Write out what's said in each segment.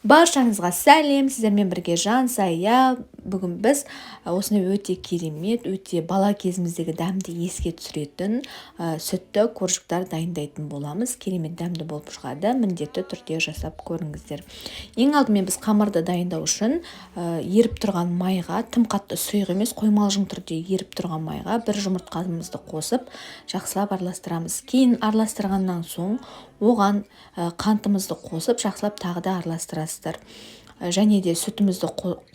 Баршаңызға сәлем, сіздермен бірге Жансая. Бүгін біз осындай өте керемет, өте бала кезіміздегі дәмді еске түсіретін сүтті коржиктар дайындайтын боламыз. Керемет дәмді болып шығады, міндетті түрде жасап көріңіздер. Ең алдымен біз қамырды дайындау үшін еріп тұрған майға, тым қатты сұйық емес, қоймалжың түрде еріп тұрған майға бір жұмыртқамызды қосып, жақсылап араластырамыз. Кейін араластырғаннан соң оған қантымызды қосып, жақсылап тағы да араластырасыздар. Және де сүтімізді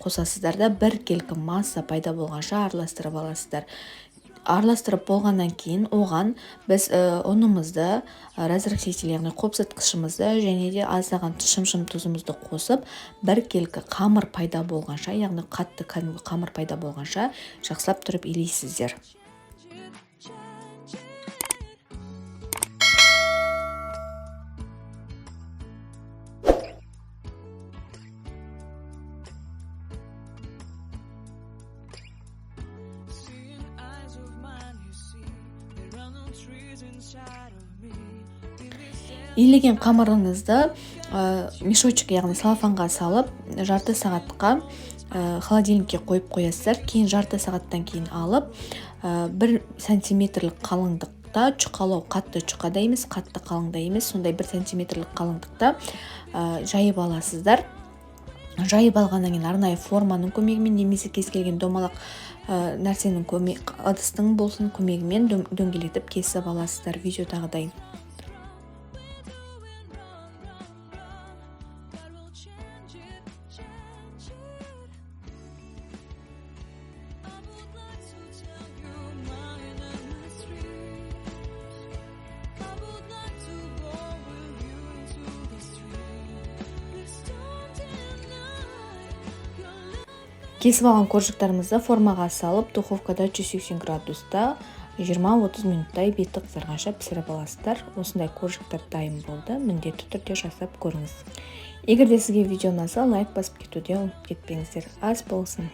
қосасыздар да, біркелкі масса пайда болғанша араластырып аласыздар. Араластырып болғаннан кейін оған біз ұнымызды, разрыхлитель, яғни қопсытқышымызды және де аздаған шымшым тұзымызды қосып, біркелкі қамыр пайда болғанша, яғни қатты кәдімгі қамыр пайда болғанша жақсылап тұрып илейсіздер. Илеген қамырыңызды мешочек, яғни целлофанға салып, жарты сағатқа холодильникке қойып қоясыздар. Кейін жарты сағаттан кейін алып, 1 сантиметрлік қалыңдықта, жұқалау, қатты жұқа да емес, қатты қалың да емес, сондай 1 сантиметрлік қалыңдықта жайып аласыздар. Жайып алғаннан кейін арнайы форманың көмегімен немесе кез келген домалақ нәрсенің көмек, ыдыстың болсын көмегімен дөңгелетіп кесіп аласыздар видеодағыдай. Кесіп алған коржиктарымызды формаға салып, духовкада 180 градуста 20-30 минуттай беті қызарғанша пісіріп аласыздар. Осындай коржиктар дайын болды. Міндетті түрде жасап көріңіз. Егер де сізге видео ұнаса, лайк басып кетуді ұмытып кетпеңіздер. Ас болсын.